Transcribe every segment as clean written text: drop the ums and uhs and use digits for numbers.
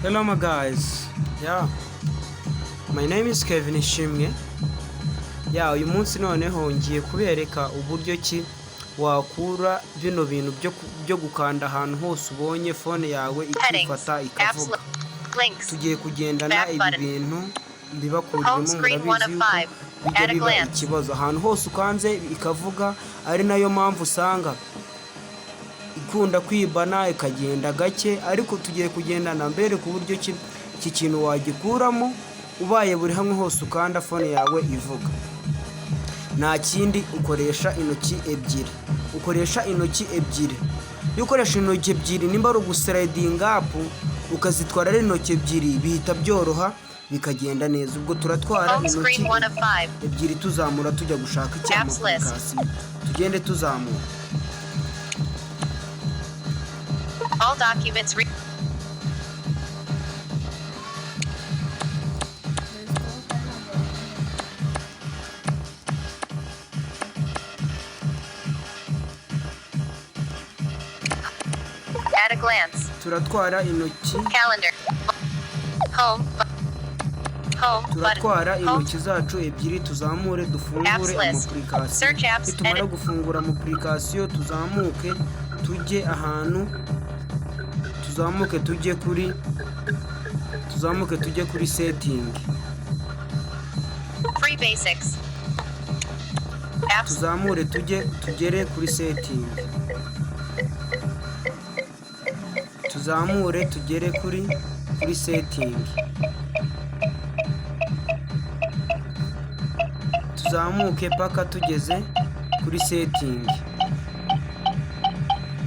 Hello my guys, yeah, my name is Kevin Ishimwe. Yeah, uyu munsi noneho ngiye kubereka uburyo ki wakura bino bintu byo gukanda ahantu hose ubonye phone yawe Headings. ikifata Apps. ikavuga. Links. Tugiye kugendana Back ibi button. bintu mbibakuriremo. Home screen Murabizi one of yuko five. bijya At a biba glance. ikibazo ahantu hose ukanze ikavuga, ari nayo mpamvu usanga ikunda kwibana, ikagenda gake. Ariko tugiye kugendana mbere ku buryo ki iki kintu wagikuramo, ubaye buri hamwe hose ukanda phone yawe ivuga. Nta kindi, ukoresha intoki ebyiri. Ukoresha intoki ebyiri. Iyo ukoresha intoki ebyiri, nimba ari uguslidinga up, ukazitwara ari intoki ebyiri, bihita byoroha, bikagenda neza. Ubwo turatwara Home intoki screen one of five. ebyiri, tuzamura tujya gushaka iki? Apps list. Ama application. Tugende tuzamura. All documents. At a glance. Turatwara intoki. Calendar. Home. Home button. Turatwara Home. intoki zacu ebyiri, tuzamure, dufungure Apps list. ama application. Search apps, Nitumara edit. gufungura ama application, tuzamuke tujye ahantu, tuzamuke tujye kuri setting. Free basics. Apps. Tuzamure tujye tugere kuri setting. Tuzamure tugere kuri setting. Tuzamuke paka tugeze kuri setting.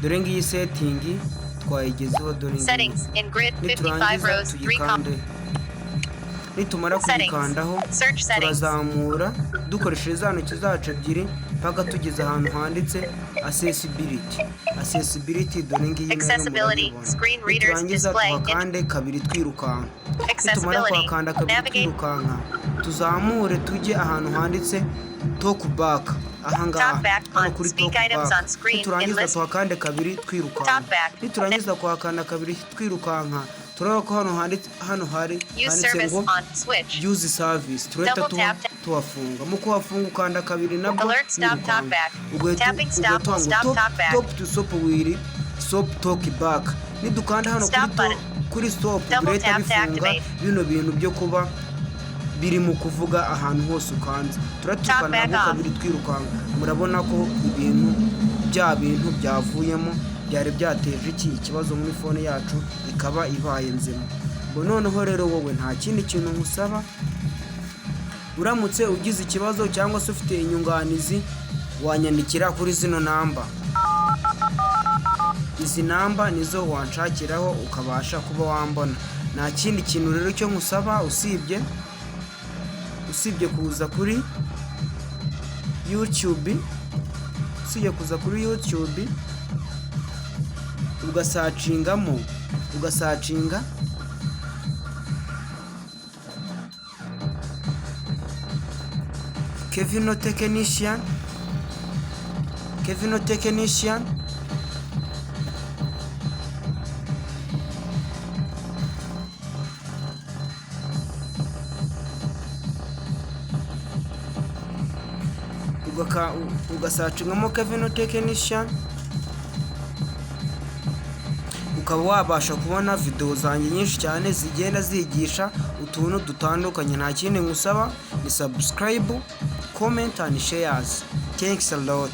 Dore ngiyi setting, twayigezeho. Dore ngiyi. Settings in grid 55 Niturangiza rows 3 tuyikande. Nitumara Settings. kuyikandaho, Search settings. turazamura dukoresheje za ntoki zacu ebyiri paka tugeze ahantu handitse accessibility. Accessibility, dore ngiyi nayo. Accessibility. Murabibona. Screen readers Niturangiza display. tuhakande kabiri twirukanka. Nitumara Accessibility. kuhakanda kabiri Navigate. twirukanka, tuzamure tujye ahantu handitse talk back, ahangaha. Talk back Hano on. kuri Speak talk items back. on screen in Niturangiza list. tuhakande kabiri twirukanka. Talk back. Niturangiza kuhakanda kabiri twirukanka, turabona ko hano handitse, hano hari Use handitse service ngo on switch. use service. Turahita Double tap tuhafunga. Mu kuhafunga, ukanda kabiri nabwo Alert stop wirukanka. talk back. Ugahita Tapping stop ugahita will ngo stop top, talk back. top to stop will stop talk back. Nidukanda hano kuri Stop button. Kuri stop, Double birahita tap to bifunga activate. bino bintu byo kuba biri mu kuvuga ahantu hose ukanze. Turatukana Talk back nabwo off. kabiri twirukanka. Murabona ko ibintu bya bintu byavuyemo byari byateje iki ikibazo muri phone yacu, ikaba ibaye nzima. Ngo noneho rero wowe nta kindi kintu nkusaba. Uramutse ugize ikibazo cyangwa se ufite inyunganizi, wanyandikira kuri zino namba. Izi namba nizo wanshakiraho ukabasha kuba wambona. Nta kindi kintu rero cyo nkusaba usibye kuza kuri YouTube, usibye kuza kuri YouTube ugasearchingamo, ugasearchinga Kevino Technician, Kevino Technician, ugasearchingamo Kevino Technician, ukaba wabasha kubona videwo zanjye nyinshi cyane zigenda zigisha utuntu dutandukanye. Nta kindi ngusaba, ni subscribe, comment and shares. Thanks a lot.